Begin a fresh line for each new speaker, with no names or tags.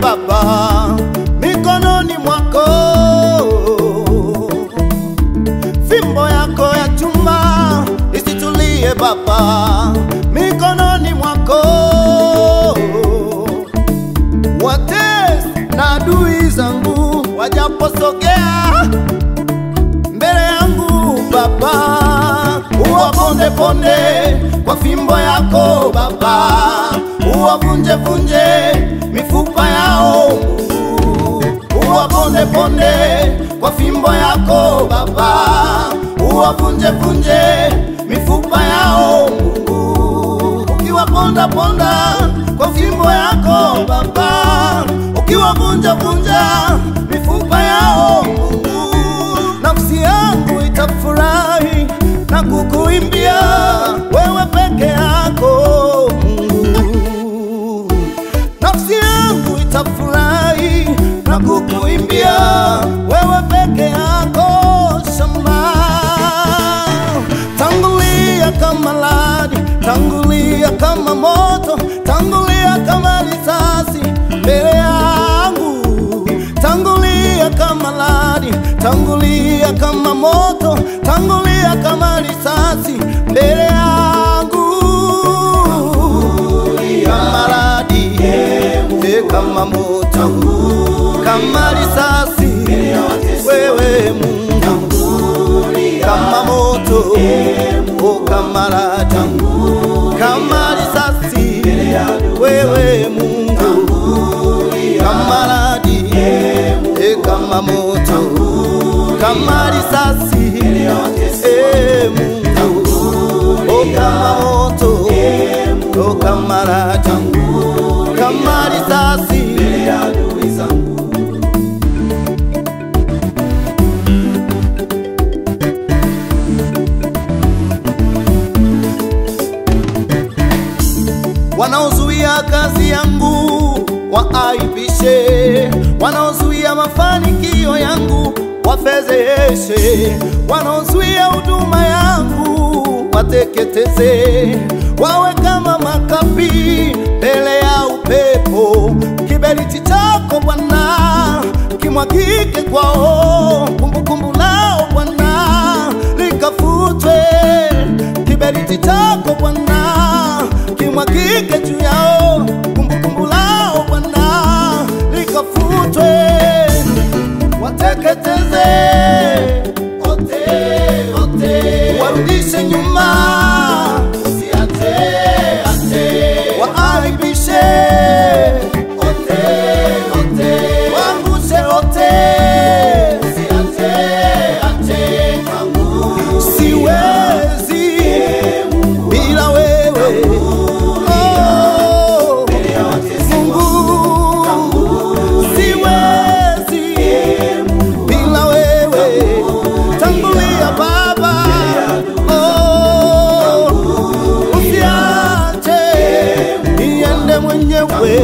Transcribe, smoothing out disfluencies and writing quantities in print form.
Baba, mikononi mwako, fimbo yako ya chuma isitulie Baba, mikononi mwako. Watesi na adui zangu wajaposogea mbele yangu Baba, uwaponde ponde kwa fimbo yako Baba, uwavunje vunje mifupa yao Mungu, uwaponde ponde kwa fimbo yako Baba, uwavunje vunje mifupa yao Mungu. Ukiwaponda ponda kwa fimbo yako Baba, ukiwavunja vunja mifupa yao Mungu, nafsi yangu itafurahi na kukuimbia wewe peke yako Mungu. Nafsi yangu itafurahi na kukuimbia wewe peke yako Shamba. Tangulia kama radi, tangulia kama moto, tangulia kama risasi mbele yangu. Tangulia kama radi, tangulia kama moto, tangulia kama risasi mbele yangu. Kama radi, kama moto, kama risasi wewe Mungu, kama moto, oh kama radi, kama risasi wewe Mungu, kama radi, kama moto, kama risasi Mungu, oh kama moto, oh kama radi, kama risasi. Wanaozuia kazi yangu waaibishe, wanaozuia mafanikio yangu wafezeheshe, wanaozuia huduma yangu wateketeze, wawe kama makapi mbele ya upepo. Kiberiti chako Bwana kimwagike kwao, kumbukumbu lao Bwana likafutwe. Kiberiti chako Bwana kimwagike juu yao, kumbukumbu lao Bwana likafutwe. Wateketeze ote ote, warudishe nyuma, usiache ache, waaibishe ote ote, waangushe ote, usiache ache. Siwezi bila wewe oh, Mungu, siwezi bila wewe, tangulia Baba, oh, usiache niende mwenyewe.